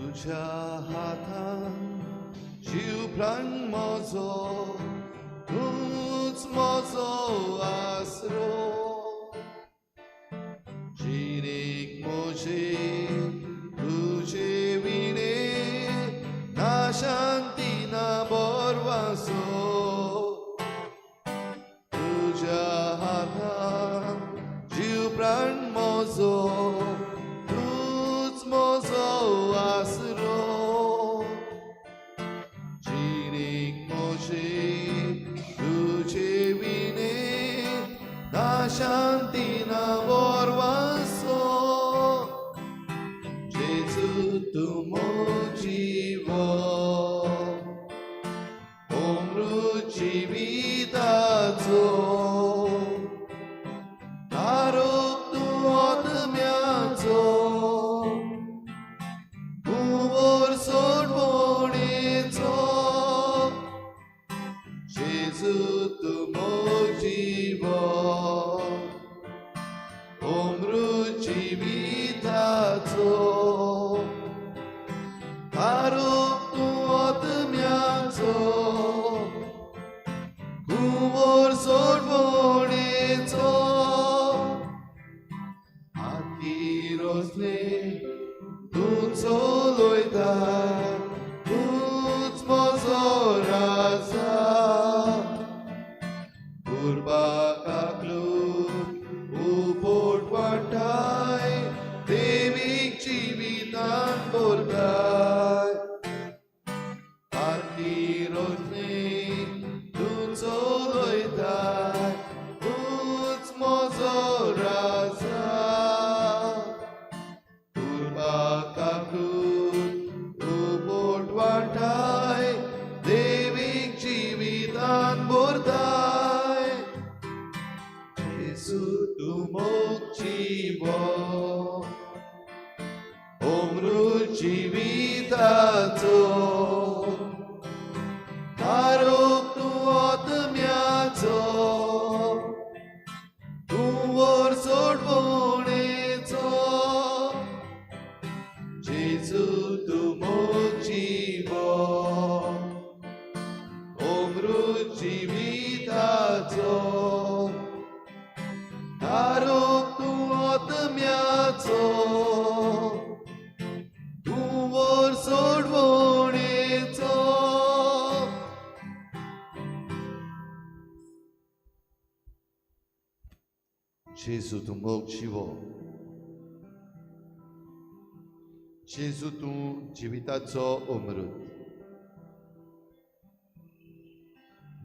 तुझ्या हातान जीव प्राण म्हजो, तूंच म्हजो आसरो. जिणेक म्हजे तुजे विणे ना शांती ना बरवासो. तुझ्या हातान जीव प्राण म्हजो, तूंच म्हजो आसरो. जिणेक म्हजे तुजे विणे ना शांती ना बरवासो. जेजू तूं म्हजीवो, अमृत जिविताचो, तारक तूं आत्म्याचो, कुंवर सोडवणेचो. जेजू तूं म्हजीवो, अमृत जिविताचो, तारक तूं आत्म्याचो, कुंवर सोडवणेचो. हाती रोसले तूं चलयता, तूंच म्हजो राजा. कुर्बाकाकलून उपट वांटाय, देवीक जिवितान भरताय. हाती रोसले तूं चलयताय, तूंच म्हजो राजा. कुर्बाकाकलून उपट वांटाय, देवीक जिवितान भरताय. जेजू तूं मोगजीवो, अमृत जिविताचो, तारक तूं आत्म्याचो, कुंवर सोडवणेचो. जेजू तूं मोगजीवो, अमृत जिविताचो, तारक तूं आत्म्याचो, कुंवर सोडवणेचो. जेजू तूं मोग जिवो, जेजू तूं जिविताचो अमृत,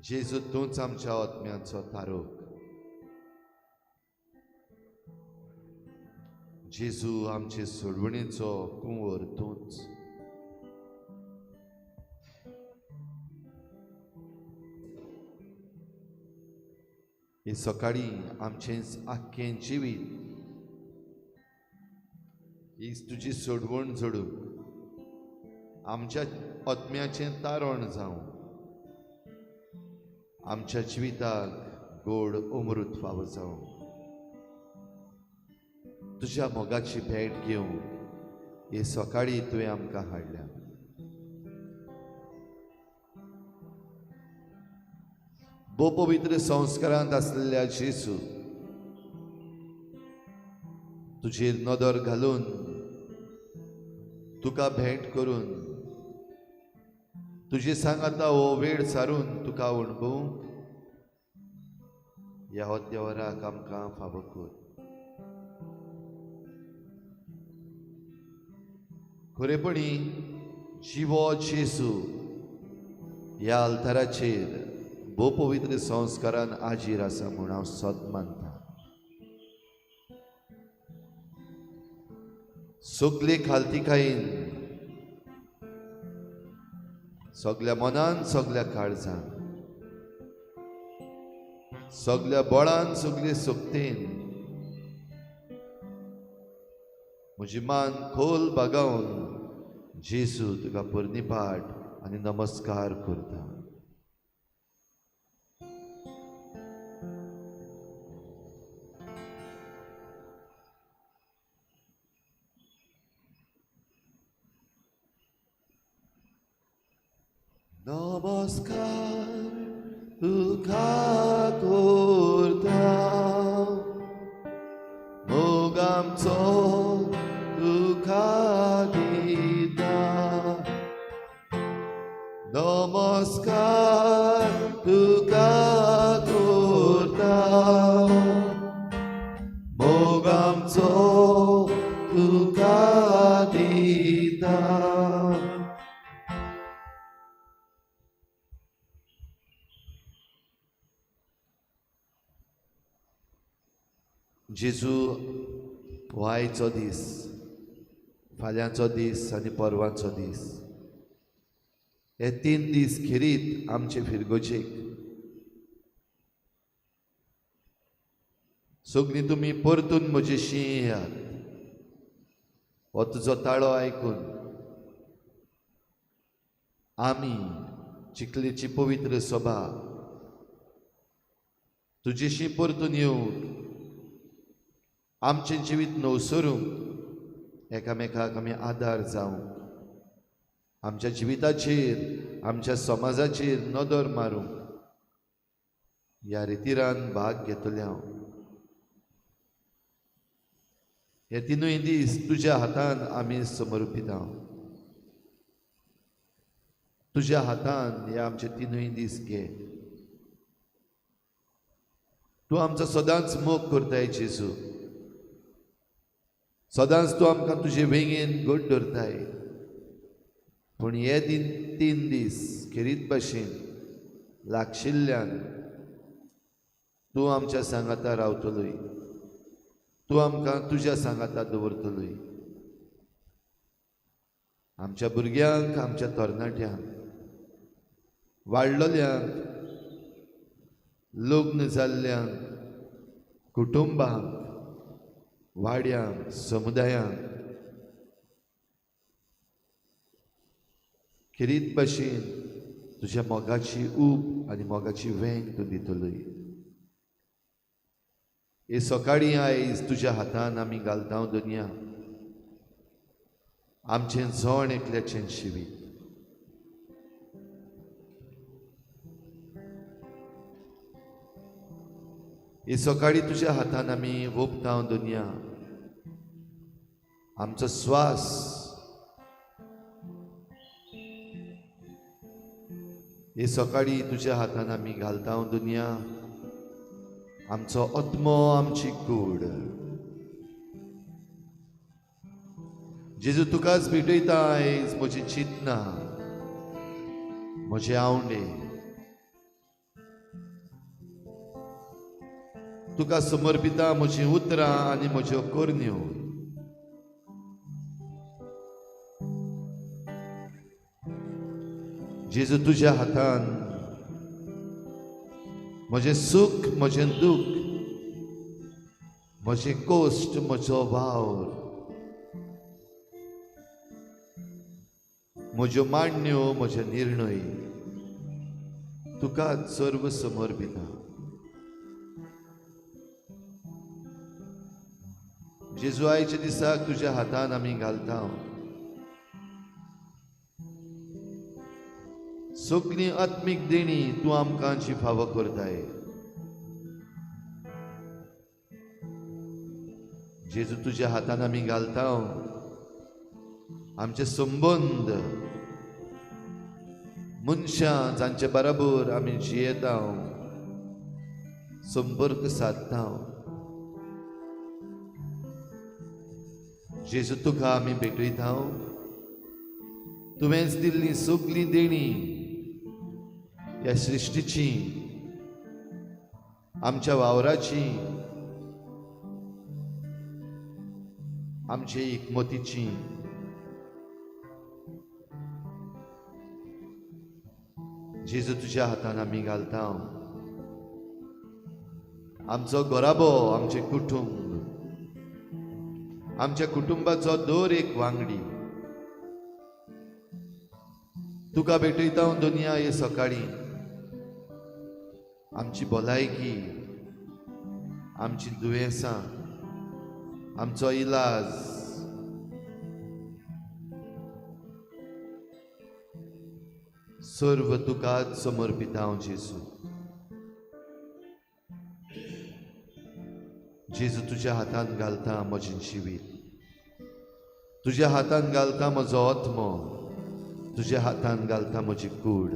जेजू तूंच आमच्या आत्म्याचो तारक. जेजू आमचे सोडवणेचो कुंवर तूंच. हे सकाळीं आमचें आख्खें जिवीत ही तुजी सोडवण जोडूंक, आमच्या आत्म्याचें तारण जावं, आमच्या जिविताक गोड अमृत फावो जावं. तुज्या मोगाची भेट घेवंक हे सकाळीं तुवें आमकां हाडल्या. भोव पवित्र संस्कारांत आसलेल्या जेजू, तुजेर नदर घालून, तुका भेट करून, तुजे सांगाता हो वेळ सारून तुका अणभवूंक ह्या देवराक आमकां फावो कर. खरेपणी जिवो जेजू ह्या अल्ताराचेर भोव पवित्र संस्कारान आजीर आसा म्हूण हांव सत मानता. सगले खालतिकायेन, सगल्या मनान, सगल्या काळजान, सगल्या बळान, सगले शक्तेन म्हजी मान खोल बागावन जेजू तुका पर्निपाट आनी नमस्कार करता. नमस्कार तुका करता, मोग आमचो तुका दिता. नमस्कार तुका करता, मोग आमचो तुका दिता. जेजू, हो आयचो दीस, फाल्यांचो दीस आनी परवांचो दीस, हे 3 दीस खेरीत आमचे फिरगोजेक सगळीं तुमी परतून म्हजेशी येयात. हो तुजो ताळो आयकून आमी चिखलेची पवित्र सभा तुजेशी परतून येवंक, आमचें जिवीत नवसरूंक, एकामेकाक आमी आदार जावंक, आमच्या जिविताचेर, आमच्या समाजाचेर नदर मारूंक ह्या रितीरान भाग घेतले हांव. हे 3 दीस तुज्या हातान आमी समर्पित हांव. तुज्या हातान हे आमचे 3 दीस घे. तूं आमचो सदांच मोग करताय जेजू, सदांच तूं आमकां तुजे वेंगेन घट दवरताय. पूण हे 3 दीस खेरीत भाशेन लागशिल्ल्यान तूं आमच्या सांगाता रावतलोय, तूं आमकां तुज्या सांगाता दवरतलोय. आमच्या भुरग्यांक, आमच्या तरणाट्यांक, वाडलोल्यांक, लग्न जाल्ल्यांक, कुटुंबांक, वाड्यांक, समुदायांक खेरीत भाशेन तुज्या मोगाची ऊब आनी मोगाची वेंग तूं दितलोय. हे सकाळीं आयज तुज्या हातान आमी घालता दुनिया आमचें जण एकल्याचें शिवीत. हे सकाळीं तुज्या हातान आमी वोपता दुनिया आमचो श्वास. हे सकाळीं तुज्या हातान आमी घालता दुनिया आमचो आत्मो, आमची कूड. जेजू तुकाच भेटयता आयज म्हजी चिंतना, म्हजे आवंडे. तुका समर्पिता म्हजी उतरां आनी म्हज्यो करण्यो. जेजू तुज्या हातान म्हजें सूख, म्हजें दूख, म्हजें कश्ट, म्हजो वावर, म्हज्यो मांडण्यो, म्हजे निर्णय तुका सर्व समर्पिता. जेजू आयच्या दिसाक तुज्या हातान आमी घालता सगळीं आत्मीक देणी तूं आमकां जी फावो करताय. जेजू तुज्या हातान आमी घालता आमचे संबंद, मनशां जांचे बराबर आमी जियेता, संपर्क सादता. जेजू तुका आमी भेटयता. तुवेंच दिल्ली सगळीं देणी ह्या सृश्टीची, आमच्या वावराची, आमचे एकमतीची. जेजू तुज्या हातान आमी घालता आमचो घराबो, आमचें कुटुंब, आमच्या कुटुंबाचो दर एक वांगडी तुका भेटयता दुनिया हे सकाळीं. आमची भलायकी, आमची दुयेंसां, आमचो इलाज, सर्व तुकाच समर्पिता हांव जेजू. जेजू तुज्या हातान घालता म्हजें जिवीत, तुज्या हातान घालता म्हजो आत्मो, तुज्या हातान घालता म्हजी कूड.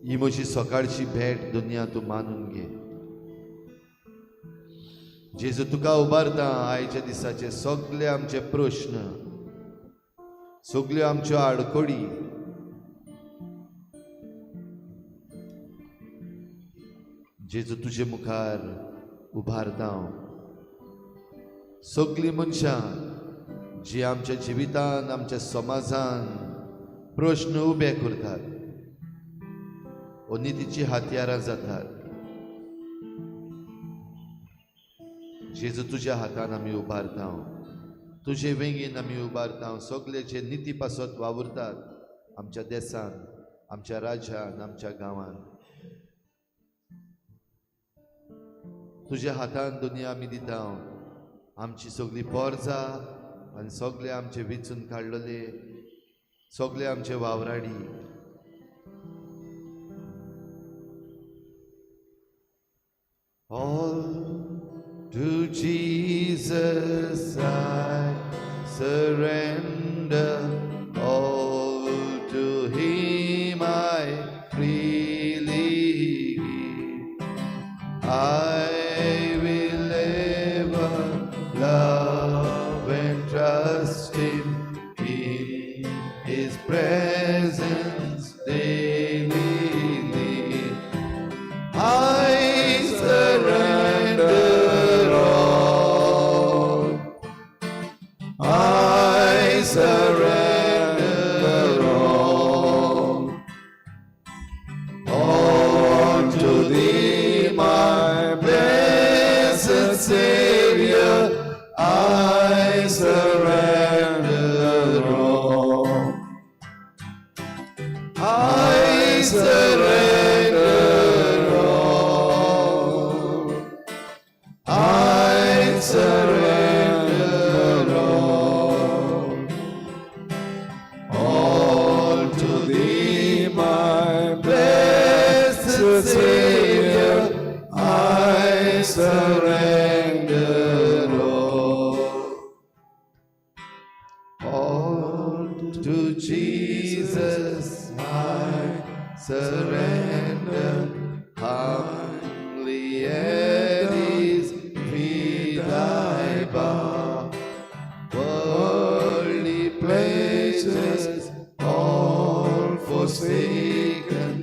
ही म्हजी सकाळची भेट दुनिया तूं मानून घे. जेजू तुका उबारता आयच्या दिसाचे सगळे आमचे प्रश्न, सगळ्यो आमच्यो आडखळी. जेजू तुजे मुखार उबारता हांव. सगळीं मनशां जी आमच्या जिवितान, आमच्या समाजान प्रश्न उबे करतात, अनितीची हत्यारां जातात, जेजू तुज्या हातान आमी उबारता, तुजे वेंगेन आमी उबारता. सगळे जे निती पासत वावुरतात आमच्या देसान, आमच्या राज्यान, आमच्या गांवान, तुज्या हातान दुनिया आमी दिता. आमची सगळी पोरजा आनी सगळे आमचे वेंचून काडलेले सगळे आमचे वावराडी. All to Jesus I surrender, all to Him I freely give. I will ever love and trust Him in His presence daily live. I surrender all. I surrender all. All to Thee, my blessed Savior, I surrender all. I surrender all. I surrender all. All to Thee, my blessed Savior, I surrender all. All to Jesus I surrender, humbly at His feet I bow. Worldly pleasures all forsaken,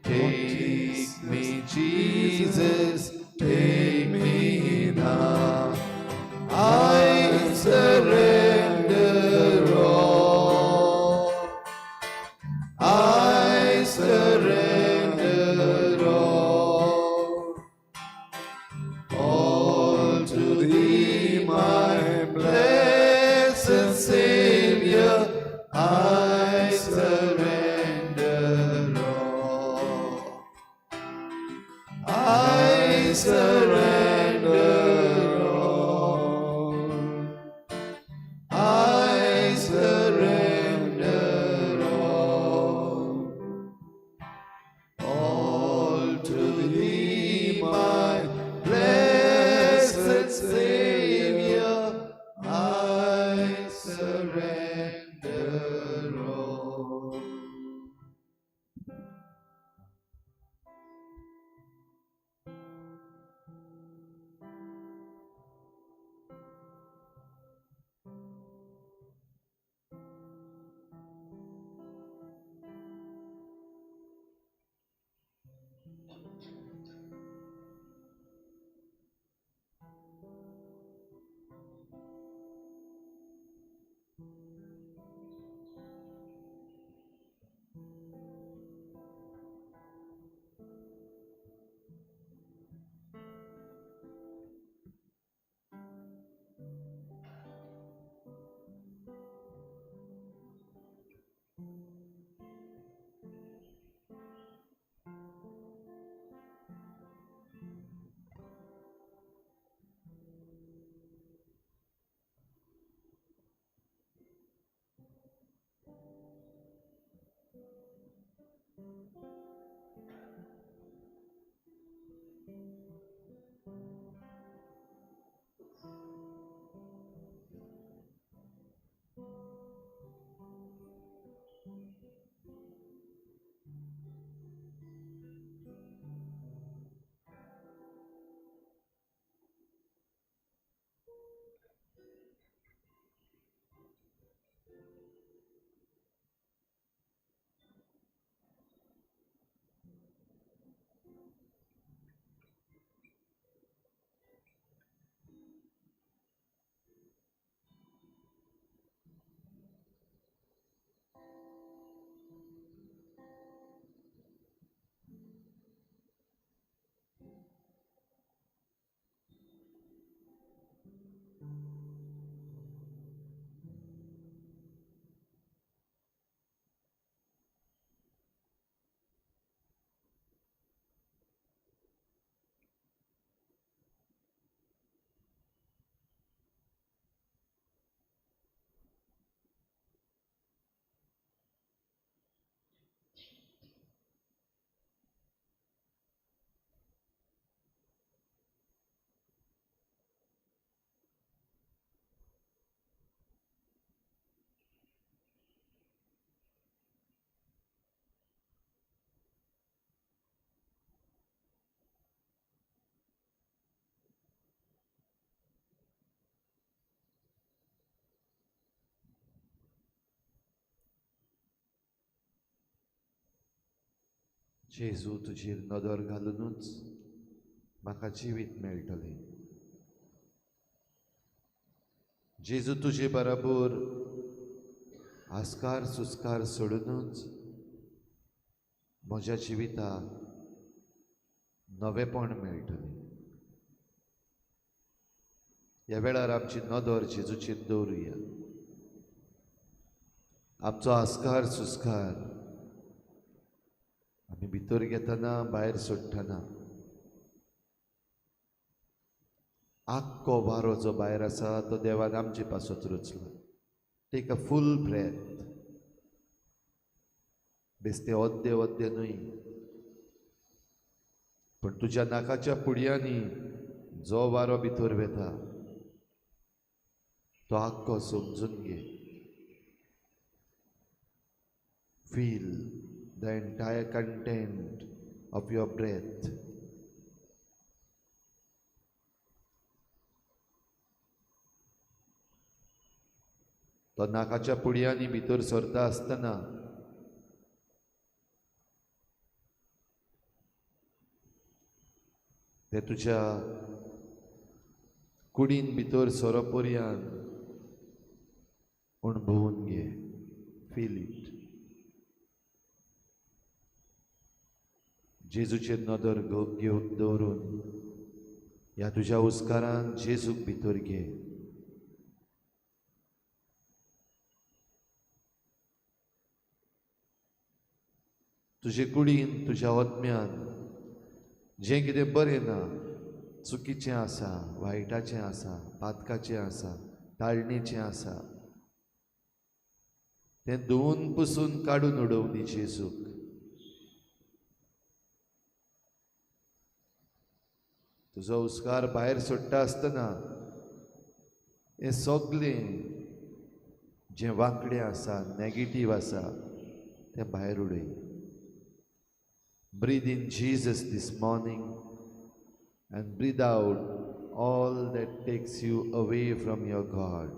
take me, Jesus, take me now. I surrender all. I surrender जेजू, तुजेर नदर घालुनूच म्हाका जिवीत मेळटलें. जेजू, तुजे बराबर आस्कार सुस्कार सोडुनूच म्हज्या जिविताक नवेपण मेळटलें. ह्या वेळार आमची नदर जेजूचेर दवरुया. आमचो आस्कार सुस्कार आमी भितर घेतना भायर सोडटना आख्खो वारो जो भायर आसा तो देवान आमचे पासत रचला. Take a full breath. बेस्ते अद्दे अद्दे न्हय, पूण तुज्या नाकाच्या पुडयांनी जो वारो भितर वेता तो आख्खो समजून घे. Feel the entire content of your breath. तो नाकाच्या पुडयांनी भितर सरता आसतना ते तुज्या कुडीन भितर सरप पर्यंत अणभवून घे. Feel it. जेजूचेर नदर घेवन दवरून ह्या तुज्या उस्कारान जेजूक भितर घे. तुजे कुडीन तुज्या आत्म्यान जें कितें बरें ना, चुकीचें आसा, वायटाचें आसा, पातकाचें आसा, ताळणेचें आसा, तें धुवन पुसून काडून उडोवनी जेजूक. तुजो उस्कार भायर सोडटा आसतना हें सगळें जें वांकडें आसा, नेगेटीव आसा, तें भायर उडय. Breathe in Jesus this morning and breathe out all that takes you away from your God.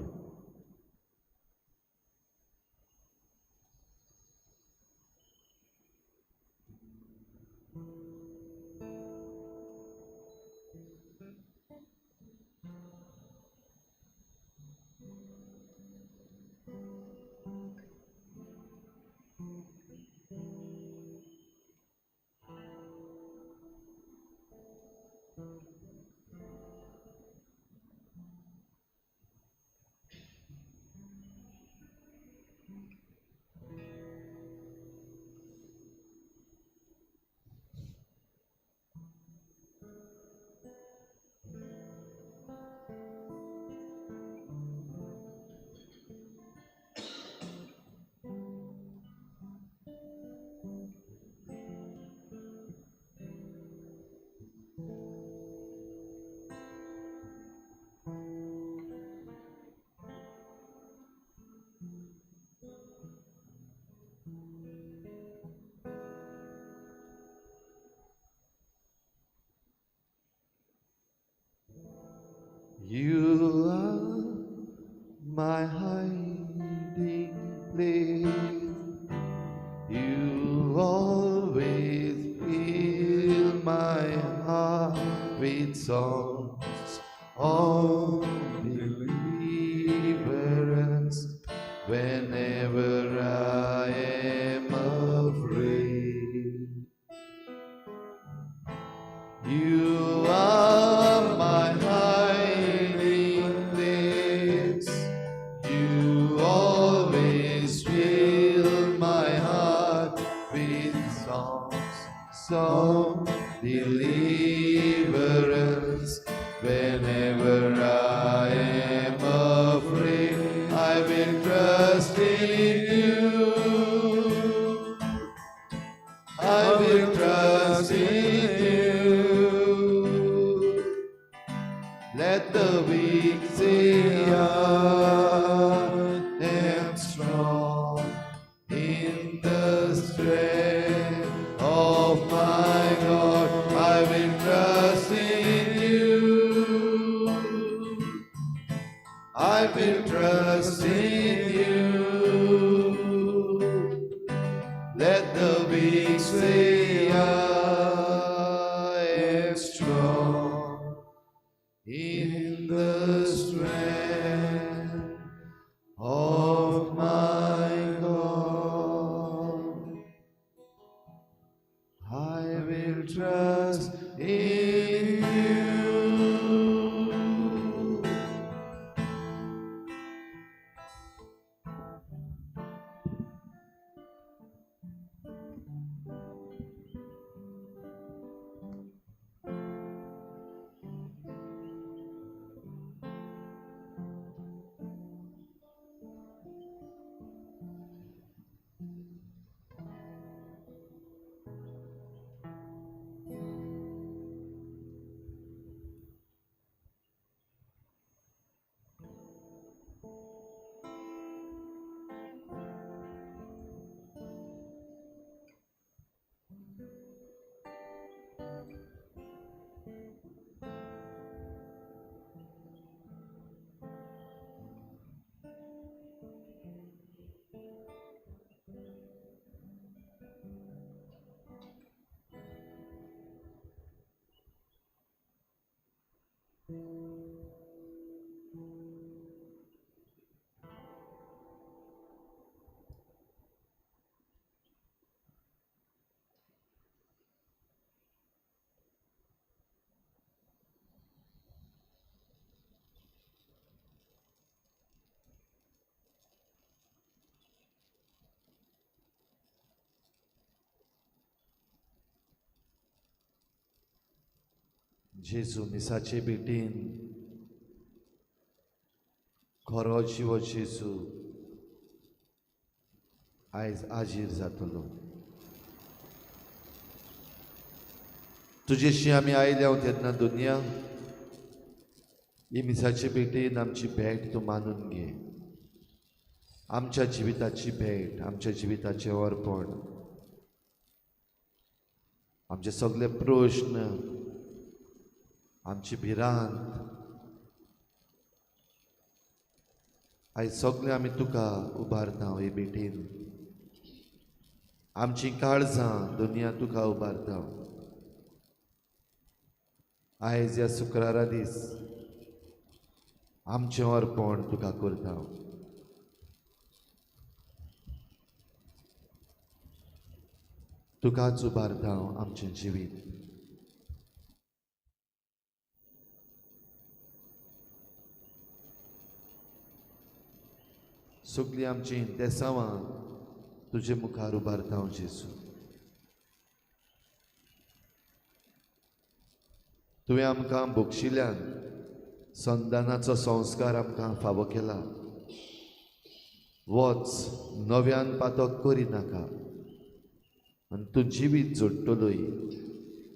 You are my hiding place. You always fill my heart with songs of deliverance whenever I am afraid. You are my hiding place. You always fill my heart with songs of deliverance. Whenever I am afraid, I will trust in you. I will trust in you. Let the weak say, I am strong in the strength of my God. I will trust in you. I will trust in you. Let the weak say, I in the strength of my God. I will trust in you. जेजू मिसाचे भेटीन खरो जिवो जेजू आयज आजीर जातलो. तुजेशी आमी आयल्या तेन्ना दुनिया ही मिसाचे भेटीन आमची भेट तूं मानून घे. आमच्या जिविताची भेट, आमच्या जिविताचें अर्पण, आमचे सगळे प्रश्न, आमची भिरांत, आयज सगळें आमी तुका उबारता हे भेटीन. आमची काळजां दुनिया तुका उबारता. आयज ह्या शुक्रारा दीस आमचें अर्पण तुका करता. तुकाच उबारता आमचें जिवीत. सगळीं आमचीं देसावां तुजे मुखार उबारता हांव जेजू. तुवें आमकां बक्षिल्यान संतानाचो संस्कार आमकां फावो केला. वच नव्यान पातक करिनाका आनी तूं जिवीत जोडटलोय.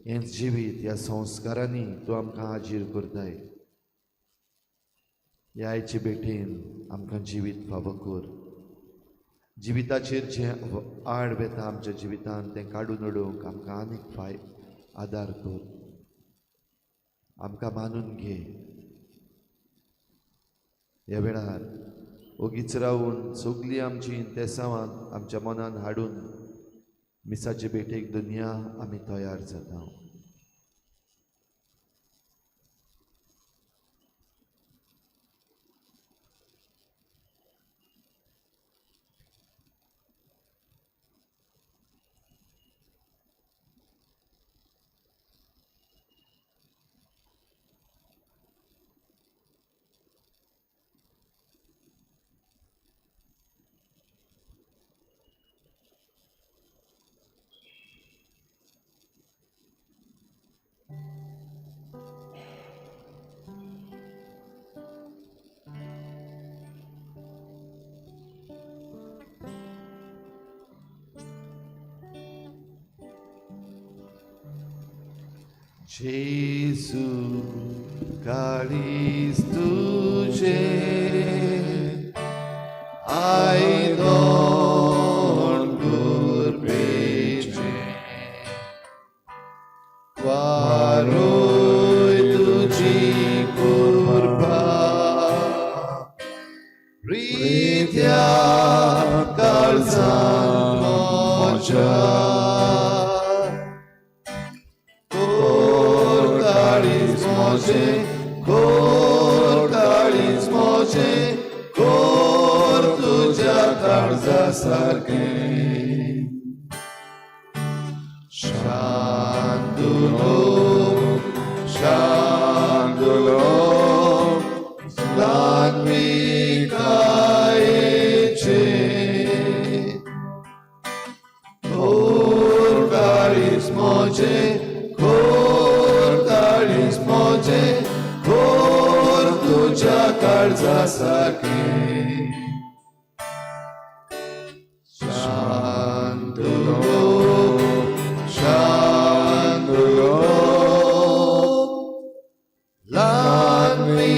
हें जिवीत ह्या संस्कारांनी तूं आमकां हाजीर करताय. ह्या आयचे भेटीन आमकां जिवीत फावो कर. जिविताचेर जें आड वेता आमच्या जिवितान तें काडून उडोवंक आमकां आनीक फाय आदार कर. आमकां मानून घे. ह्या वेळार ओगीच रावून सगळीं आमचीं तेसांवां आमच्या मनान हाडून मिसाचे भेटेक दुनिया आमी तयार जाता. जेजू काळीज तुझे आयदन कुरबेचें वारोय तुजी कुरबा रित्या काळजान म्हज्या काळजा सारकें. शांत उलोवप, शांत उलोवप, ल्हानविकायेचें. खोर काळीज म्हजें, खोर काळीज म्हजें, खोर तुज्या काळजा सारकें. शांत उलोवप, शांत उलोवप, ल्हानविकायेचें.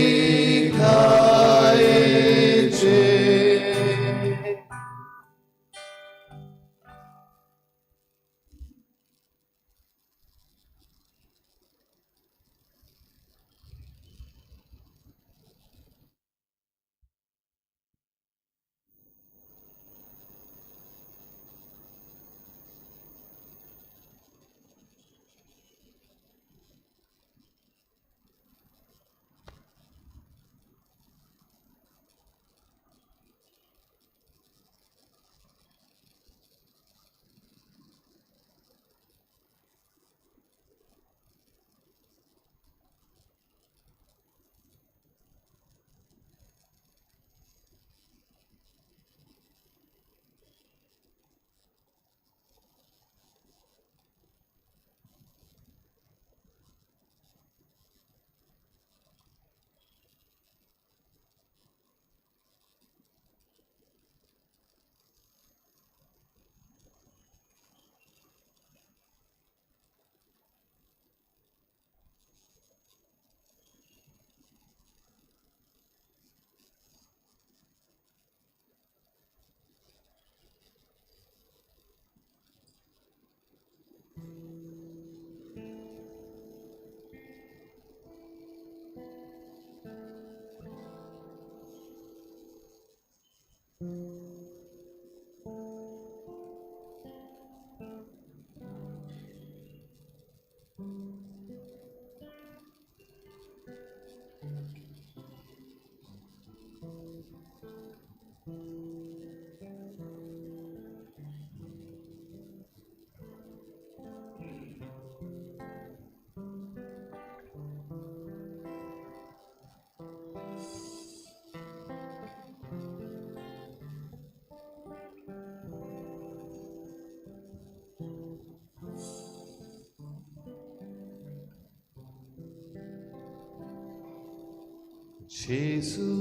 जेजू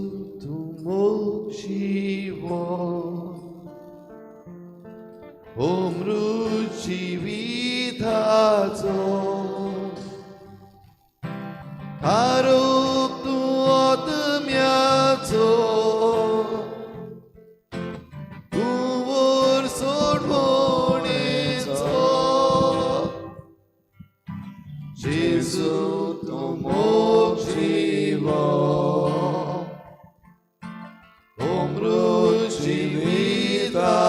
तूं मोग जिवन, अमृत जिविताचो, आरोग तूं आत्म्याचो, कुंवर सोडवणेचो. जेजू तूं मोग जिवन, अमृत जिविताचो,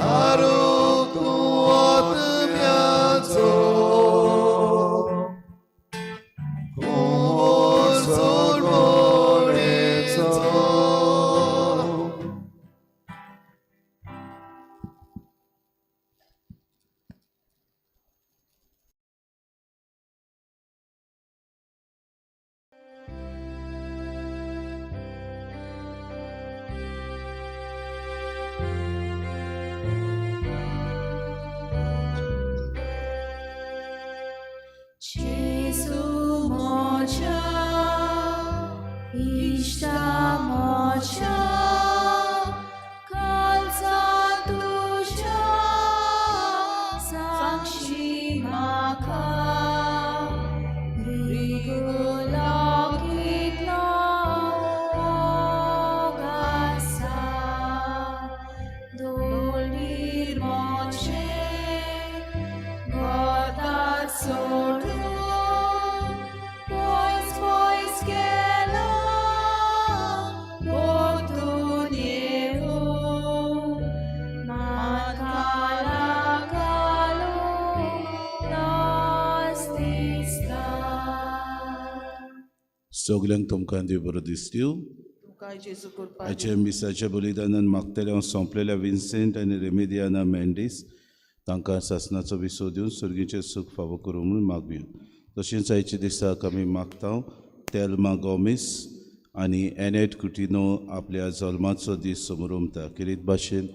आरोग तूं आत्म्याचो, कुंवर सोडवणेचो. जेजू म्हज्या इश्टा म्हज्या काळजा तुज्या सांगशी म्हाका रिगलो कितलो मोग आसा दोळीर म्हजें गोतार सोडून पयस पयस गेला परतून येवूं म्हाका घालून लज दिसता. सगल्यांक तुमकां देव बरो दिसत्यो. तुका जेजू कृपा आयच्या मिसाच्या बलिदानान मागतल्या हांव सोंपलेल्या विन्सेंट आनी रेमेदियाना मेंडीस तांकां सासनाचो विसव दिवन सर्गीचें सूख फावो करूं म्हणून मागुया. तशेंच आयच्या दिसाक आमी मागता तेल्मा गोमीस आनी एनेट कुटिनो आपल्या जल्माचो दीस समरमता. किरीत भाशेन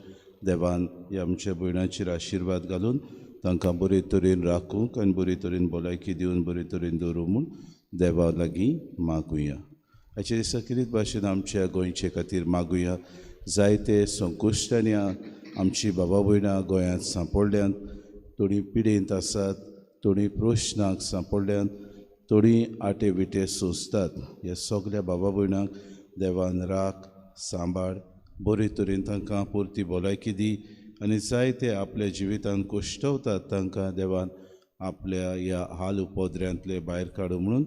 देवान ह्या आमच्या भयणाचेर आशिर्वाद घालून तांकां बरे तरेन राखूंक आनी बरे तरेन भलायकी दिवन बरे तरेन दवरूं म्हूण देवा लागीं मागुया. आयच्या दिसा किरीत भाशेन आमच्या गोंयचे खातीर मागुया. जायते संकुश्टांनी आमची बाबा भयणां गोंयांत सांपडल्यांत, थोडीं पिडेंत आसात, थोडीं प्रश्नाक सांपडल्यांत, थोडीं आटे विटे सोंसतात. ह्या सगल्या बाबा भयणांक देवान राख सांबाळ, बरे तरेन तांकां पुरती भलायकी दी आनी जायते आपल्या जिवितान कश्टवतात तांकां देवान आपल्या ह्या हाल उपद्र्यांतले भायर काडूं म्हणून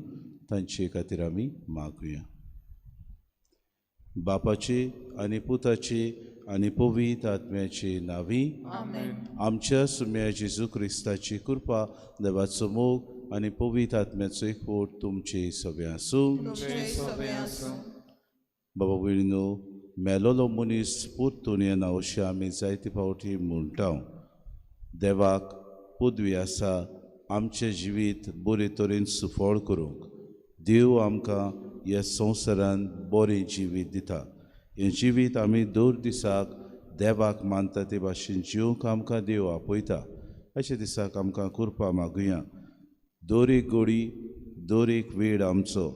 तांचे खातीर आमी मागुया. बापाची आनी पुताची आनी पवित्र आत्म्याची नांवी आमच्या सुम्या जेजू क्रिस्ताची कृपा, देवाचो मोग आनी पवित्र आत्म्याचो एकवट तुमचे सगळे आसूं. बाबा भयणीनो, मेलोलो मनीस परतून येना अशें आमी जायते फावटी म्हणटा. देवाक पदवी आसा आमचें जिवीत बरे तरेन सुफळ करूंक. देव आमकां ह्या संवसारान बरें जिवीत दिता. हें जिवीत आमी दर दिसाक देवाक मानता ते भाशेन जिवंक आमकां देव आपयता. अशे दिसाक आमकां कृपा मागुया. दर एक गोडी, दर एक वेळ आमचो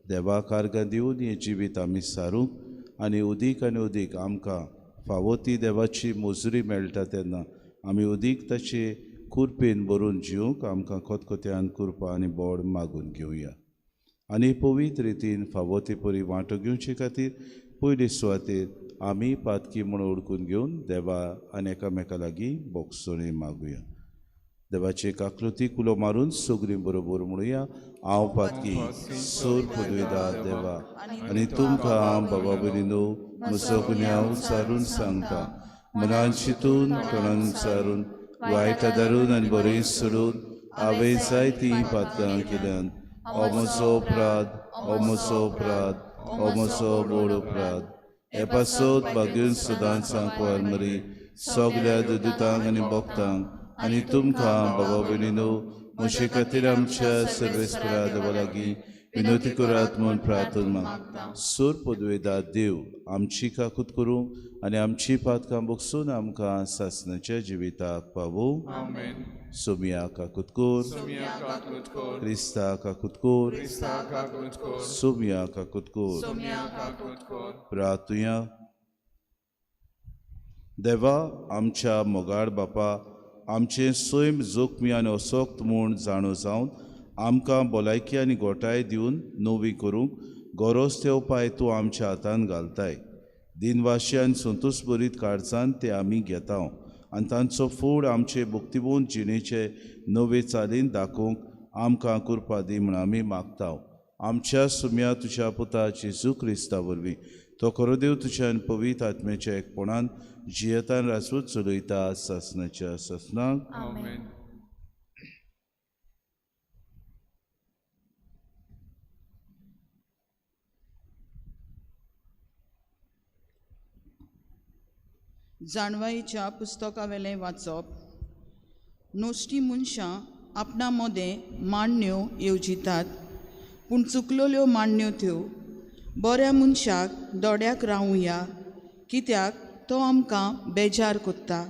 देवाक आर्गां दिवन हें जिवीत आमी सारूंक आनी उदीक आनी उदीक आमकां फावो ती देवाची मजुरी मेळटा तेन्ना आमी उदीक ताचे कुरपेन भरून जिवंक आमकां खतखत्यान कृपा आनी बोड मागून घेवया. आनी पवित्र रितीन फावो ते परी वांटो घेवचे खातीर पयले सुवातेर आमी पातकी म्हूण ओळखून घेवन देवा आनी एकामेका लागीं बोगसणी मागुया. देवाचे काकलुतीक उलो मारून सगळीं बरोबर म्हणुया, हांव पातकी सोर पदवेदार देवा आनी तुमकां बाबा भयणीनो म्हजो गुन्यांव सारून सांगता. मनान चिंतून, तोंडान सारून, वायट धरून आनी बरें सोडून हांवें जायतीं पातकां केल्यान. हो म्हजो अपराध, हो म्हजो अपराध, हो म्हजो व्हड अपराध. हे पासत भाग्यून सदांच सांकवार मरी सगल्या दुदितांक आनी भक्तांक आनी तुमकां बाबा भयणीनो म्हजे खातीर आमच्या सर्वेस्परा देवा लागीं विनवती करात म्हूण प्रार्थना मागता. सोर पदवेदार देव आमची काकूत करूंक आनी आमची पातकां बगसून आमकां सासणाच्या जिविताक पावोवं. सोमिया काकूत कर, क्रिस्ता काकूत कर, सोमिया काकूत कर. प्रार्थुया. देवा आमच्या मोगाळ बापा, आमचें सैम जोखमी आनी असक्त म्हूण जाणो जावन आमकां भलायकी आनी गोठाय दिवन नवी करूंक गरज ते उपाय तूं आमच्या हातान घालताय. दिनवाशी आनी संतोश भरीत काळजान ते आमी घेता आनी तांचो फूड आमचे भक्तिवंत जिणेचे नवे चालीन दाखोवंक आमकां कृपा दी म्हूण आमी मागता. आमच्या सुम्या तुज्या पुता जेजू क्रिस्ता वरवीं तो खरो देव तुज्या आनी पवित्र आत्म्याच्या एकपणान जियेतान राजवट चलयता सासणाच्या सासणाक. जाणवायेच्या पुस्तकावेलें वाचप. नोश्टी मनशां आपणा मदें मांडण्यो येवजितात, पूण चुकलेल्यो मांडण्यो त्यो. बऱ्या मनशाक दोड्याक रावुया, कित्याक तो आमकां बेजार कोत्ता.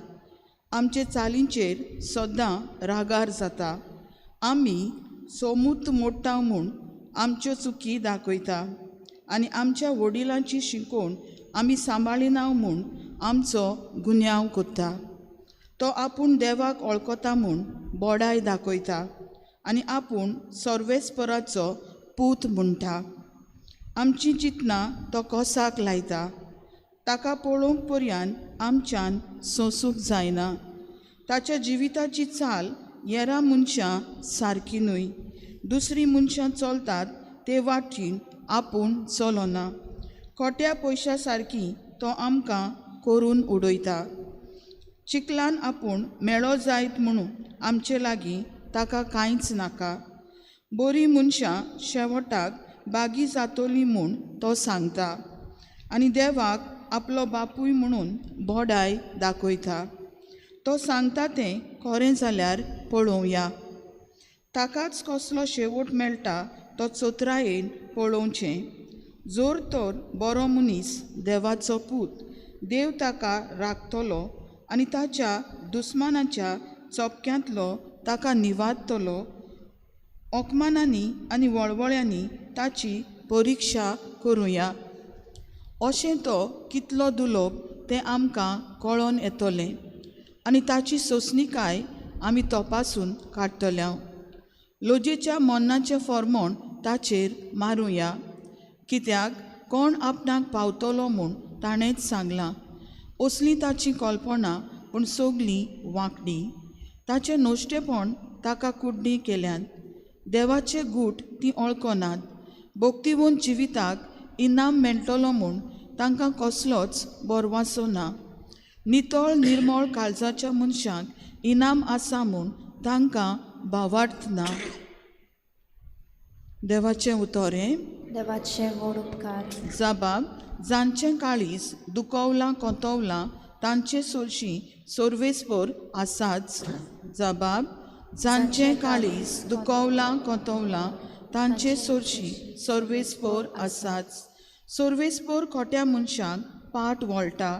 आमचे चालींचेर सदां रागार जाता. आमी सोमूत मोडटा म्हूण आमच्यो चुकी दाखयता आनी आमच्या वडिलांची शिकोवण आमी सांबाळिना म्हूण आमचो गुन्यांव कोत्ता. तो आपूण देवाक वळखता म्हूण बोडाय दाखयता आनी आपूण सर्वेस्पराचो पूत म्हणटा. आमची चिंतनां तो कोसाक लायता. ताका पळोवंक पर्यान आमच्यान सोंसूंक जायना. ताच्या जिविताची चाल येरा मनशां सारकी न्हय. दुसरीं मनशां चलतात ते वाटेन आपूण चलना. खोट्या पयशा सारकी तो आमकां करून उडयता. चिखलान आपूण मेळो जायत म्हणून आमचे लागीं ताका कांयच नाका. बरीं मनशां शेवटाक बागी जातोली म्हूण तो सांगता. आनी देवाक आपलो बापूय म्हणून बोडाय दाखयता. तो सांगता तें खरें जाल्यार पळोवया. ताकाच कसलो शेवट मेळटा तो चोत्रायेन पळोवचें. जोर तर बरो मनीस देवाचो पूत, देव ताका राखतलो आनी ताच्या दुस्मानाच्या चोपक्यांतलो ताका निवारतलो. ओकमानांनी आनी वळवळ्यांनी ताची परिक्षा करुया. अशें तो कितलो दुलोब तें आमकां कळोन येतलें आनी ताची सोंसणीकाय आमी तपासून काडटल्या. लजेच्या मन्नाचें फॉर्मोण ताचेर मारुया, कित्याक कोण आपणाक पावतलो म्हूण ताणेंच सांगलां. असली ताची कल्पना पूण सगली वांकडी. ताचें नश्टेपण ताका कुड्डी केल्यात. देवाचे गूट ती वळखनात. भक्तिवंत जिविताक इनाम मेळटलो म्हूण तांकां कसलोच बरवासो ना. नितळ निर्मळ काळजाच्या मनशांक इनाम आसा म्हूण तांकां भावार्थ ना. देवाचें उतर हें. देवाचे व्हड उपकार. जबाब जांचें काळीज दुखवलां कोंतवलां तांचे सोरशी सोर्वेस्पोर आसाच. जबाब जांचें काळीज दुखवलां कोंतवलां तांचे सोरशी सोर्वेस्पोर आसाच. सोर्वेस्पोर खोट्या मनशांक पाट वळटा.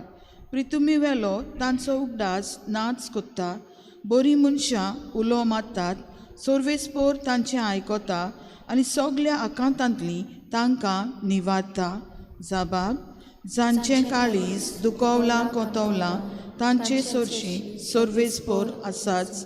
प्रितुमी वेलो तांचो उगडास नाच कोत्ता. बरीं मनशां उलो मारतात, सोर्वेस्पोर तांचें आयकता आनी सगल्या आकांतांतलीं तांकां निवारता. जबाब जांचें काळीज दुखवलां कोंतवलां तांचे सोरशी सोर्वेस्पोर आसाच.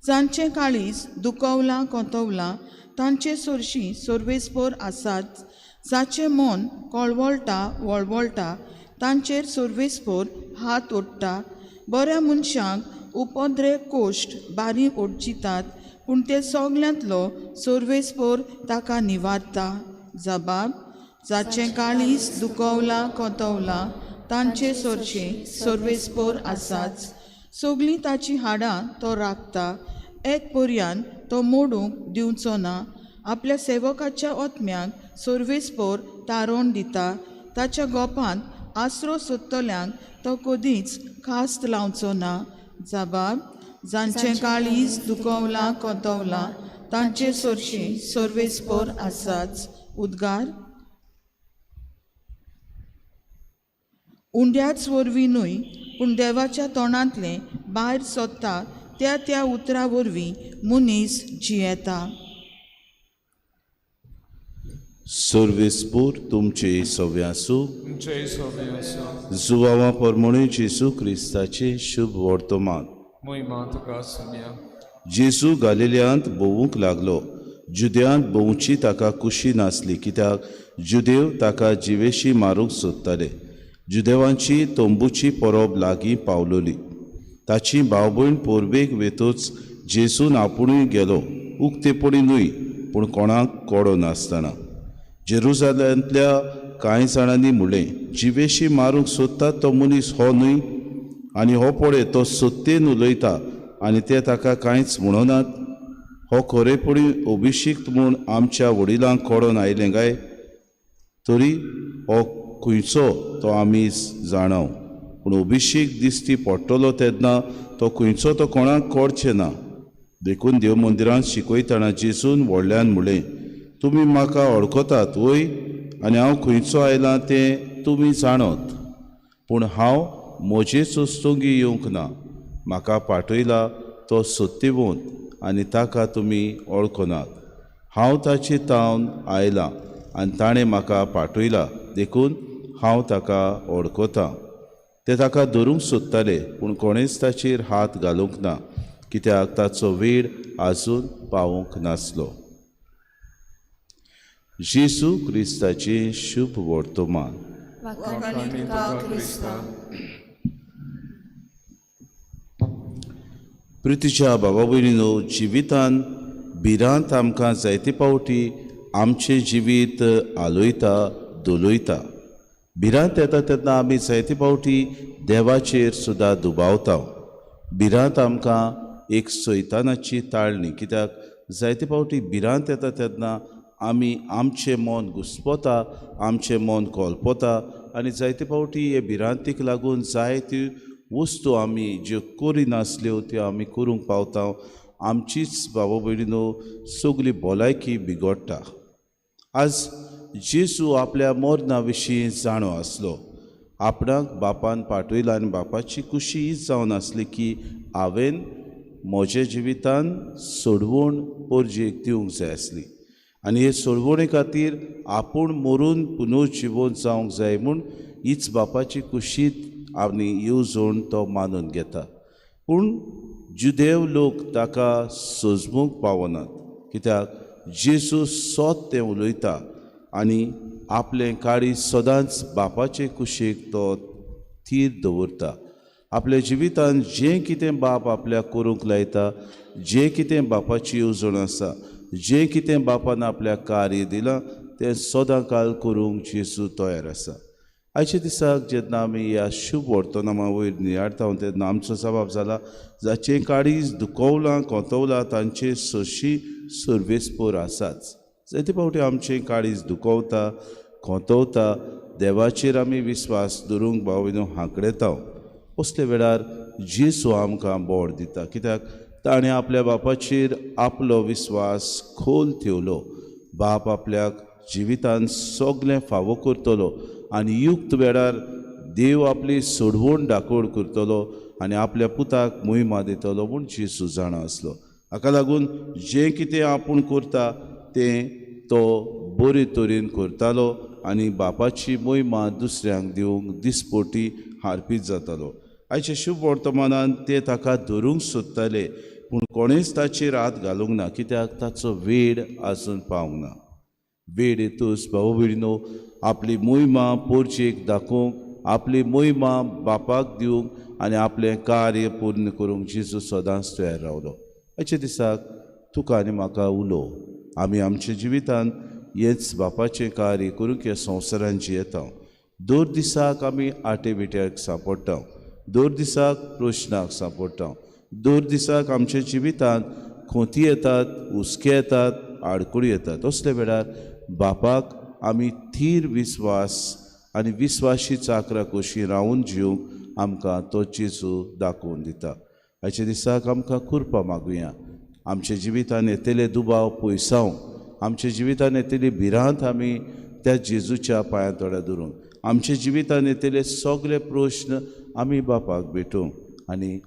जांचें काळीज दुखवलां कोंतवलां तांचे सोरशी सोर्वेस्पोर आसाच. जाचें मन कळवळटा वळवळटा तांचेर सोर्वेस्पोर हात ओडटा. बऱ्या मनशांक उपद्रे कोश्ट बारी ओडचितात पूण ते सगल्यांतलो सोर्वेस्पोर ताका निवारता. जबाब जाचें काळीज दुखवलां कोंतवलां तांचे सोरशे सोर्वेस्पोर आसाच. सगलीं ताचीं हाडां तो राखता, एक पर्यान तो मोडूंक दिवचो ना. आपल्या सेवकाच्या ओतम्यांक सोर्वेस्पोर तारोण दिता. ताच्या गोपांत आसरो सोदतल्यांक तो कदींच खास्त लावचो ना. जबाब जांचें काळीज दुखवलां कोंतवलां तांचे सोरशी सोर्वेस्पोर आसाच. उद्गार उंड्याच वरवीं न्हय पूण देवाच्या तोंडांतलें भायर सोदता त्या त्या उतरा वरवीं मनीस जियेता. सर्वेस्पोर तुमचे सव्यासू जुवावा परमणे जेजू क्रिस्ताचे शुभ वर्तमान. जेजू गालिलियांत भोंवूंक लागलो. जुद्यांत भोंवची ताका कुशी नासली, कित्याक जुदेव ताका जिवेशी मारूंक सोदताले. जुदेवांची तंबूची परब लागीं पावलोली. ताची भाव भयण परबेक वेतच जेजून आपुणूय गेलो, उक्तेपणी न्हय पूण कोणाक कोडो नासतना. जेरुजालेंतल्या कांय जाणांनी म्हणलें, जिवेशी मारूंक सोदता तो मनीस हो न्हय, आनी हो पळय तो सत्तेन उलयता आनी ते ताका कांयच म्हणनात. हो खरेपणी अभिशिक्त म्हूण आमच्या वडिलांक कोडोन आयलें काय? तरी हो खंयचो तो आमी जाणाव, पूण अभिषेक दिश्टी पडटलो तेन्ना तो खंयचो तो कोणाक कळचें ना. देखून देव मंदिरांत शिकयतना जेजून व्हडल्यान म्हणलें, तुमी म्हाका वळखतात वय, आनी हांव खंयचो आयलां तें तुमी जाणत, पूण हांव म्हजेच वस्तुंगी येवंक ना. म्हाका पाठयला तो सत्यवंत आनी ताका तुमी वळखनात. हांव ताचे तावन आयलां आनी ताणें म्हाका पाठयला, देखून हांव ताका वळखतां. ते ताका धरूंक सोदताले पूण कोणेच ताचेर हात घालूंक ना, कित्याक ताचो वेळ आजून पावूंक नासलो. जेजू क्रिस्ताचें शुभ वर्तमान. प्रितीच्या बाबा भयणीनो, जिवितान भिरांत आमकां जायते फावटी आमचें जिवीत आलयता धोलयता. भिरांत येता तेन्ना आमी जायते फावटी देवाचेर सुद्दां दुबावता. भिरांत आमकां एक सैतानाची ताळणी, कित्याक जायते फावटी भिरांत येता तेन्ना आमी आमचें मन घुस्पता, आमचें मन कोलपता आनी जायते फावटी हे भिरांतीक लागून जायत्यो वस्तू आमी ज्यो करिनासल्यो त्यो आमी करूंक पावता. आमचीच बाबा भयणीनो सगली भलायकी बिगडटा. आज जेजू आपल्या मरणा विशीं जाणो आसलो. आपणाक बापान पाठयला आनी बापाची खुशी हीच जावन आसली की हांवें म्हज्या जिवितान सोडवण परजेक दिवंक जाय आसली आनी हे सोडवणे खातीर आपूण मरून पुनर्जिवन जावंक जाय म्हूण हीच बापाची कुशीत आनी येवजण तो मानून घेता. पूण जुदेव लोक ताका सोजमूंक पावनात, कित्याक जेजू सोत तें उलयता आनी आपलें काळीज सदांच बापाचे कुशीक तो थीर दवरता. आपल्या जिवितान जें कितें बाप आपल्याक करूंक लायता, जें कितें बापाची येवजण आसा, जें कितें बापान आपल्याक कार्य दिलां तें सदां काल करूंक जेजू तयार आसा. आयच्या दिसाक जेन्ना आमी ह्या शुभ वर्तनामा वयर नियाळटा तेन्ना आमचो जबाब जाला जाचें काळीज दुखवलां कोंतवलां तांचे सशी सर्वेस्पोर आसाच. जायते फावटी आमचें काळीज दुखवता खोंतवता, देवाचेर आमी विस्वास दवरूंक भाव हांकडेता. असले वेळार जेजू आमकां बोड दिता, कित्याक ताणें आपल्या बापाचेर आपलो विस्वास खोल ठेवलो. बाप आपल्याक जिवितान सगळें फावो करतलो आनी युक्त वेळार देव आपली सोडवण दाखोवण करतलो आनी आपल्या पुताक मोहिमा दितलो म्हूण जेजू जाणा आसलो. हाका लागून जें कितें आपूण करता तें तो बरे तरेन करतालो आनी बापाची मोहिमा दुसऱ्यांक दिवंक दिसपोटी हारपीत जातालो. आयच्या शुभ वर्तमानान ते ताका धरूंक सोदताले पूण कोणेच ताचेर हात घालूंक ना, कित्याक ताचो वेळ आजून पावंक ना. वेळ येतूच भाव भयणीनो आपली मोहिमा पोरचेक दाखोवंक, आपली मोहिमा बापाक दिवंक आनी आपलें कार्य पूर्ण करूंक जेजू सदांच तयार रावलो. आयच्या दिसाक तुका आनी म्हाका उलो आमी आमच्या जिवितान हेच बापाचें कार्य करूंक ह्या संवसारान जियेता. दर दिसाक आमी आटे बिट्याक सांपडटा, दर दिसाक प्रश्नाक सांपडटा, दर दिसाक आमच्या जिवितांत खोंती येतात, हुस्के येतात, आडखळी येतात. असल्या वेळार बापाक आमी थीर विस्वास आनी विस्वाशी चाकरां कशी रावून जिवंक आमकां तो जेजू दाखोवन दिता. आयच्या दिसाक आमकां कृपा मागुया, आमच्या जिवितान येतले दुबाव पयसावंक, आमच्या जिवितान येतली भिरांत आमी त्या जेजूच्या पांयां तोड्या धरूंक, आमच्या जिवितान येतले सगळे प्रश्न आमी बापाक भेटोवंक आनी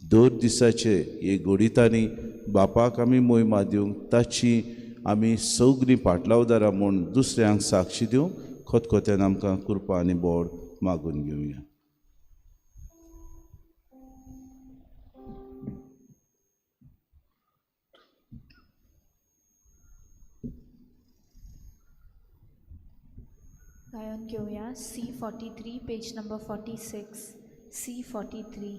दर दिसाचे हे घडितांनी बापाक आमी मोहिमा दिवंक, ताची आमी सगळीं पाटलावदारां म्हूण दुसऱ्यांक साक्षी दिवंक खतखत्यान आमकां कृपा आनी बोड मागून घेवया. गायन घेवया C43 page number 46 C43.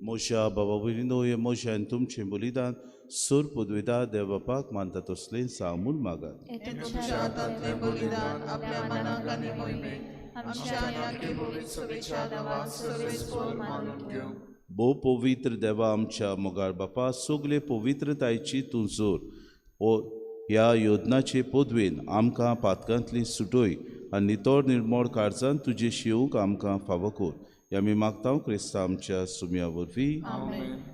मोशा बाबा भयणीनो हे मोशान तुमचें बलिदान सोर पदवेदा देव बापाक मानता तसलें सांगून मागात. तुमच्या हातांतलें बलिदान आपल्या मनाक आनी मोहिमेक आमच्या आनी आमगे पवित्र सभेच्या नांवान सर्वेस्पोर मानून घेवं. भोव पवित्र देवा आमच्या मोगाळ बापा, सगळे पवित्रतायची तूं जोर ओ ह्या योजनाचे पदवेन आमकां पातकांतली सुटोय आनी नितळ निर्मळ काळजान तुजे शिवूंक आमकां फावो कर. आमी मागता क्रिस्ता आमच्या सुम्या वरवीं.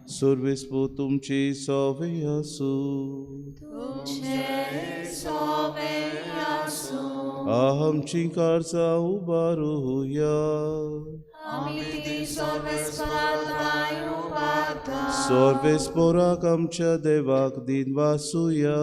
सर्वेस्पो तुमची सवे आसूं. आमची काळजां उबारुया. सर्वेस्पोराक आमच्या देवाक दिन वासुया.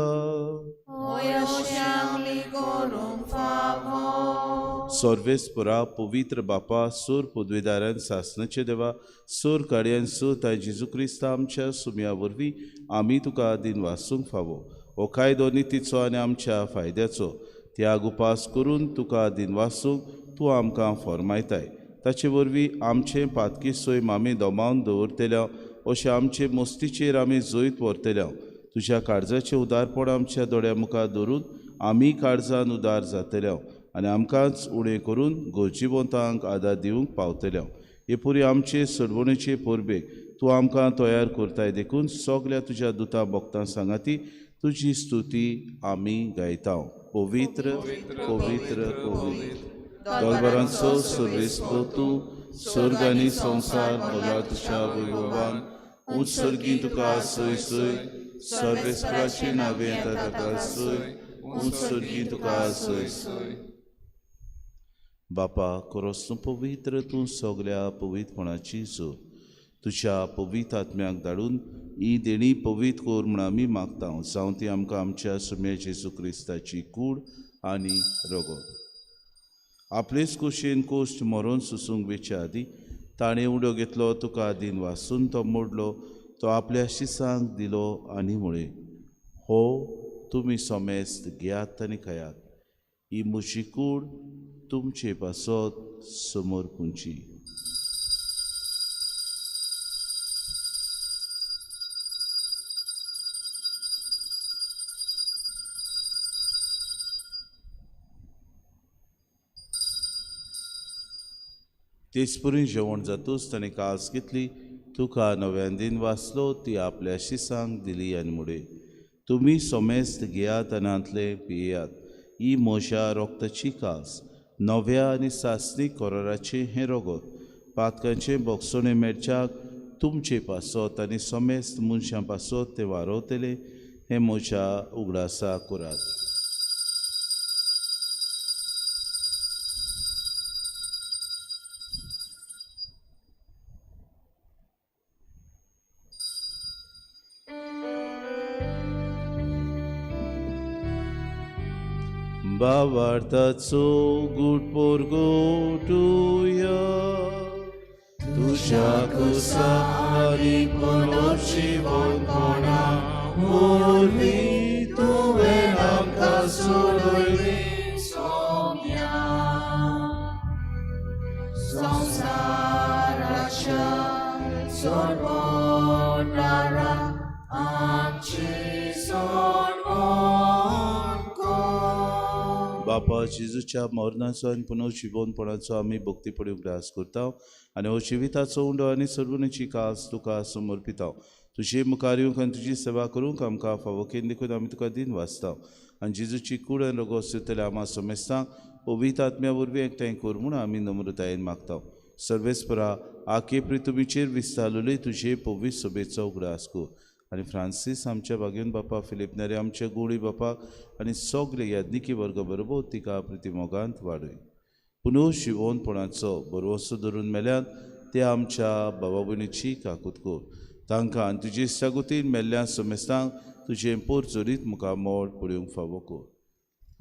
सर्वेस्पोरा पवित्र बापा सूर पदवीदारान सासनाचे देवा सूर काडयान सूर ताय जेजू क्रिस्ता आमच्या सुम्या वरवीं आमी तुका दिन वासूंक फावो. हो कायदो नितीचो आनी आमच्या फायद्याचो त्याग उपास करून तुका दिन वासूंक तूं आमकां फॉर्मायताय. ताचे वरवीं आमचें पातकी सैम आमी दमावन दवरतल्या अशें आमचे मस्तीचेर आमी जैत व्हरतल्या. तुज्या काळजाचें उदारपण आमच्या दोळ्या मुखार दवरून आमी काळजान उदार जातल्या आनी आमकांच उणें करून गरजेवंतांक आदार दिवंक पावतल्या. हे पुरी आमचे सोडवणेचे परबेक तूं आमकां तयार करताय देखून सगल्या तुज्या दुतां भक्तां सांगाती तुजी स्तुती आमी गायता. पवित्र पवित्र पवित्र दरबारांचो सर्वेस्पो तूं स्वर्ग आनी संवसार भरला तुज्या वैभवान. उत्सर्गी तुका सोय सोय सर्वेस्पराची नांवें येता ताका सोय उत्सर्गी तुका सोय सोय. बापा खरोच तूं पवित्र, तूं सगल्या पवित्रपणाची जोर. तुज्या पवित्र आत्म्याक धाडून ही देणी पवित्र कर म्हूण आमी मागता. जावं ती आमकां आमच्या सुम्या जेजू क्रिस्ताची कूड आनी रगत. आपलेच कुशीन कोश्ट मरोन सुसूंक वेच्या आदीं ताणें उडो घेतलो, तुका दिन वासून तो मोडलो, तो आपल्या शिसांक दिलो आनी म्हळें, हो तुमी समेस्त घेयात आनी खायात, ही म्हजी कूड तुमचे पासत समोर पुंची. तेचपरी जेवण जातूच ताणें कास घेतली, तुका नव्यान दिन वाचलो, ती आपल्या शिसांक दिली आनी म्हळें, तुमी समेस्त घेयात आनी हांतलें पियेयात, ही म्हज्या रोगताची कास, नव्या आनी सासणी कोराराचें हें रगत, पातकांचें भोगसणें मेळच्याक तुमचे पासत आनी समेस्त मनशां पासत तें वारवतलें, हें म्हज्या उगडासा करात. बावार्थाचो गूट पोरगोटुया तुज्या कुसा आनी पुनर्जिवनपणा वरवीं तुवें आमकां सोडयली. सोम्या संवसाराच्या सोडवणारा आमची सोडवण कर. बापा जेजूच्या मरणाचो आनी पुनर्जिवनपणाचो आमी भक्तीपणी उगडास करता आनी हो जिविताचो उंडो आनी सर्वणीची कास तुका समर्पिता. तुजे मुखार येवंक आनी तुजी सेवा करूंक आमकां फावो केली देखून आमी तुका दिन वाचता आनी जेजूची कूड आनी रगत सोदतल्या आमा समेस्तांक पवित्र आत्म्या वरवीं एकठांय कर म्हूण आमी नम्रतायेन मागता. सर्वेस्परा आखे पृथ्वीचेर विस्तारलेली तुजे पवित्र सभेचो उगडास कर आनी फ्रांसीस आमच्या बागेवन बापा, फिलीप नेरी आमच्या गोळी बापाक आनी सगळे याज्ञिकी वर्ग बरोबर तिका प्रितीमोगांत वाडय. पुनर्जिवनपणाचो भरवंसो धरून मेल्यात ते आमच्या बाबा भयणीची काकूत कर. तांकां आनी तुजे सागोतीन मेल्ल्या समेस्तांक तुजें पोरचोरीत मुखार मोड पळोवंक फावो कर.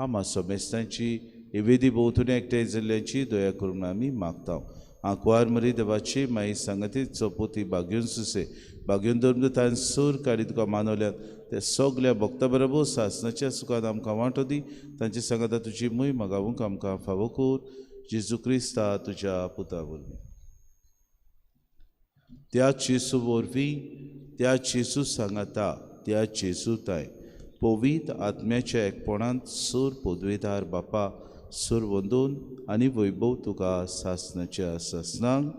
आमा समेस्तांची वेदी भोंवतणी एकठांय जाल्ल्याची दया करून आमी मागता. आंकवार मरी देवाची माई सांगाती चपोती बागेवन सुसे बागेवन धर्मदूतान सूर काडी तुका मानवल्यात ते सगल्या भक्ता बरोबर सासनाच्या सुखान आमकां वांटो दी. तांचे सांगाता तुजी मूय मागावूंक आमकां फावो कर. जेजू क्रिस्ता तुज्या पुता वरवीं. त्या जेजू वरवीं, त्या जेजू सांगाता, त्या जेजू ताय पवित्र आत्म्याच्या एकपणांत सूर पदवेदार बापा सूर वंदून आनी वैभव तुका सासनाच्या सासनांक.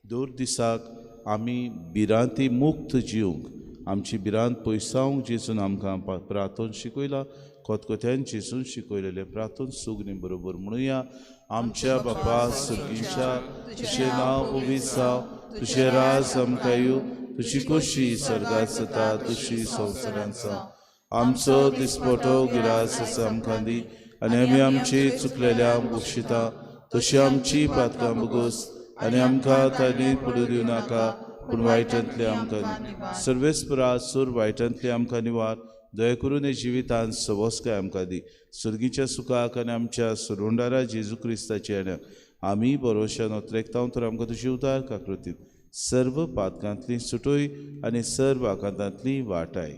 दर दिसाक आमी भिरांती मुक्त जिवंक, आमची भिरांत पयसावंक जेजून आमकां प्रार्थन शिकयला. खतखत्यान जेजून शिकयलेले प्रार्थन सुगणी बरोबर म्हणुया. आमच्या बापा सुगीच्या, तुजें नांव पवित्र जावं, तुजें राज आमकां येवं, तुजी खोशी सर्गात जाता तशी संवसारांत जावं. आमचो दिसपटो गिरास आमकां दी आनी आमी आमची चुकलेल्या बक्षिता तशी आमची पातकां बगोस आनी आमकां ताणी पडूं दिवं नाका, पूण वायटांतले आमकां सर्वेस्परा सूर वायटांतले आमकां निवार. दया करून हे जिवितांत सवस्काय आमकां दी. सर्गीच्या सुखाक आनी आमच्या सुरुंडारा जेजू क्रिस्ताच्या येण्याक आमी बरोवशान ओत्रेकता तर आमकां तुजी उदार काकृतीत सर्व पातकांतली सुटोय आनी सर्व आकांतांतली वाटाय.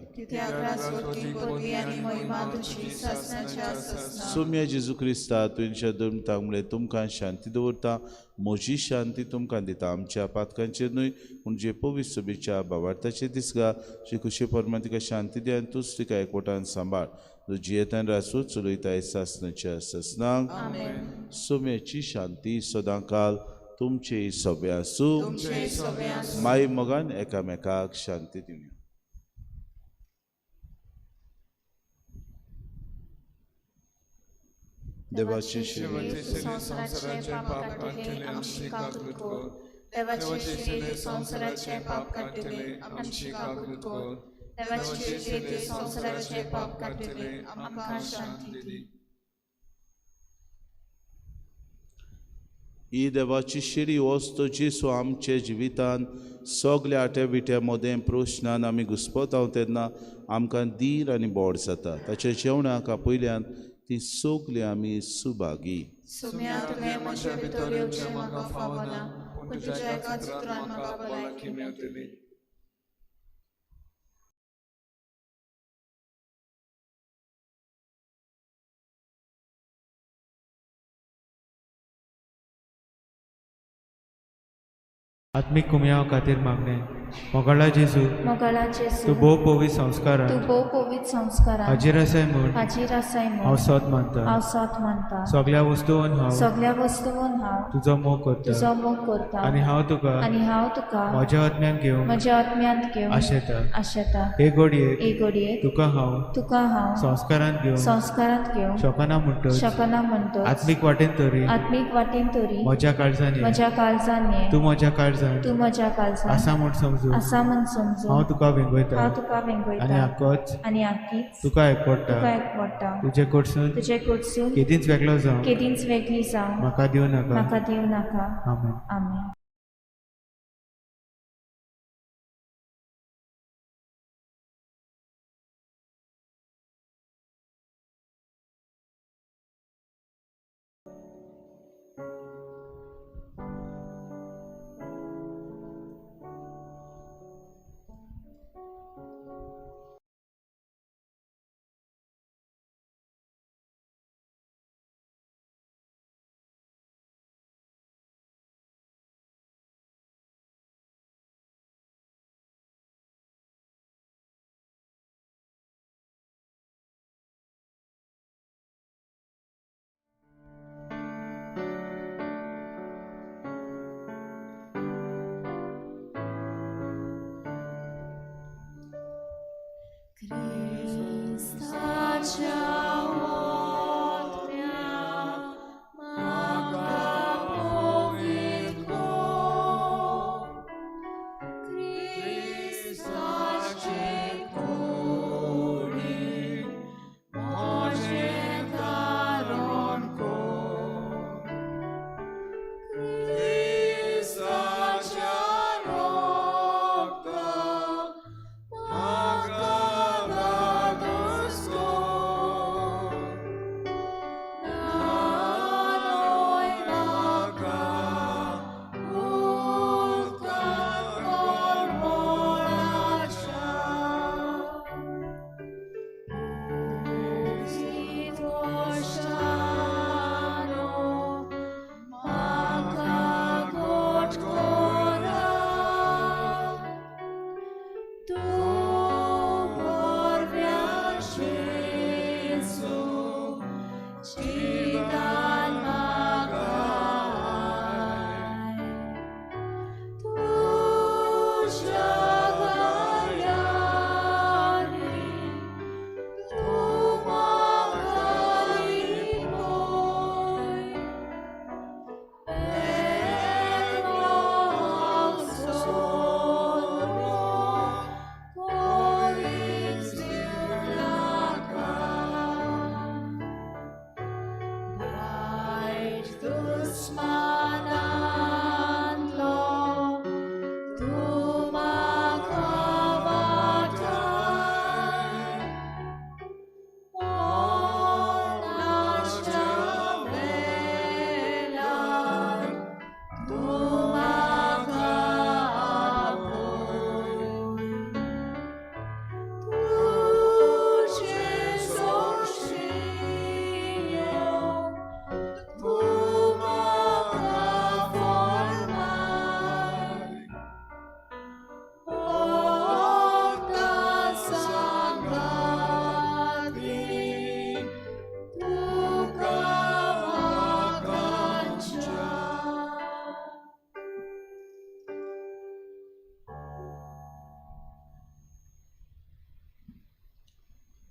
सोम्या जेजू क्रिस्ता तुमच्या दुमताक म्हळें तुमकां शांती दवरता, म्हजी शांती तुमकां दिता. आमच्या पातकांचेर न्हय पूण जे पवित्र सभेच्या बाबार्थाचेर दिसगा जे खुशे परमान तिका शांती दी आनी तूच तिका एकवटान सांबाळ. तूं जियेतान रासू चलयताय सासनाच्या ससनाक. सोम्याची शांती सदांकाल तुमचे सोबे आसूं. माई मोगान एकामेकाक शांती दिवया. देवाचे देवाचे शरीर संवसाराचे पाप काडटले आमची काकूत कर. देवाचे शरीर संवसाराचे पाप काडटले आमची काकूत कर. देवाचे शरीर संवसाराचे पाप काडटले आमकां शांती दी. ही देवाची शिरी वस्तू जेसू आमच्या जिवितान सगल्या आट्या विट्या मदें प्रश्नान आमी घुस्पताव तेन्ना आमकां धीर आनी बोड जाता. ताच्या जेवणाक आपयल्यान ती सगली आमी सुभागी. सुम्या तुवें म्हज्या भितर येवचें म्हाका फावना, पूण तुज्या एकाच उतरान म्हाका भलायकी मेळटली. आत्मीक कुमयाव खातीर मागणें. मोगाळा जेजू, मोगाळा जेजू, तूं भोव पवित्र संस्कारान तूं भोव पवित्र संस्कारान हाजीर आसाय म्हूण हाजीर आसाय म्हूण हांव सोद मानता. हांव सोद मानता. सगल्या वस्तून हांव सगल्या वस्तून हांव तुजो मोग करता तुजो मोग करता आनी हांव तुका आनी हांव तुका म्हज्या आत्म्यान घेवन म्हज्या आत्म्यांत घेवन आशेता. आशेता. हे घडयेक हे घडयेक तुका हांव तुका हांव संस्कारांत घेवन संस्कारांत घेवन शकना म्हणटच शकना म्हणटच आत्मीक वाटेन तरी आत्मीक वाटेन तरी म्हज्या काळजान ये. म्हज्या काळजान ये. तूं म्हज्या काळजान तूं म्हज्या काळजान आसा म्हूण समजून आसा म्हूण समजून हांव तुका वेंगयता हांव तुका वेंगयता आनी आकोच आनी आकीच तुका एकवडटा. तुका एकवडटा. तुजे कडसून तुजे कडसून केदींच वेगळो जावं केदींच वेगळी जावं म्हाका दिवं नाका. म्हाका दिवं नाका. आमेन. आमेन.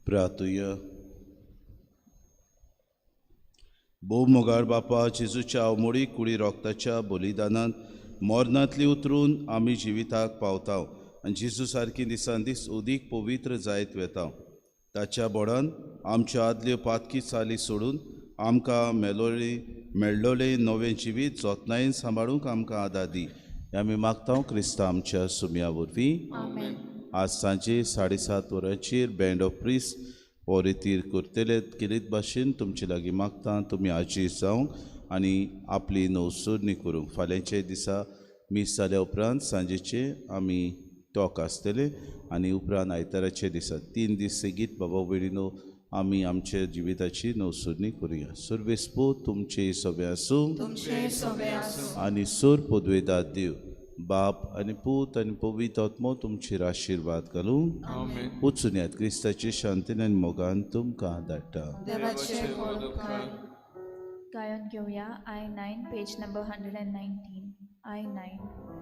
प्रातुया. भोव मोगाळ बापा, जेजूच्या अवमोडी कुडी रोगताच्या बलिदानान मरणांतली उतरून आमी जिविताक पावता आनी जेजू सारकी दिसान दीस अदीक पवित्र जायत वेता. ताच्या बोडान आमच्यो आदल्यो पातकी चाली सोडून आमकां मेळ्ळोलें नवें जिवीत जतनायेन सांबाळूंक आमकां आदार दी. हें आमी मागता क्रिस्ता आमच्या सुमया वरवीं. आज सांजे 7:30 वरांचेर बँड ऑफ प्रिस्ट हो रितीर करतले. केलीत भाशेन तुमचे लागीं मागता तुमी आजी जावंक आनी आपली नवसुरणी करूंक. फाल्यांच्या दिसा मीस जाल्या उपरांत सांजेचे आमी टॉक आसतले आनी उपरांत आयताराचे दिसा 3 दीस सेगीत बाबा भयणीनो आमी आमच्या जिविताची नवसुरणी करुया. सर्वेस्पो तुमचे सोबे आसूं आनी सोर पदवेदार देव बाप आनी पूत आनी पवित्र आत्मो तुमचेर आशिर्वाद घालूं. वचून यात क्रिस्ताचे शांतीन आनी मोगान तुमकां धाडटा. गायन घेवया I 9 page number 119 I 9.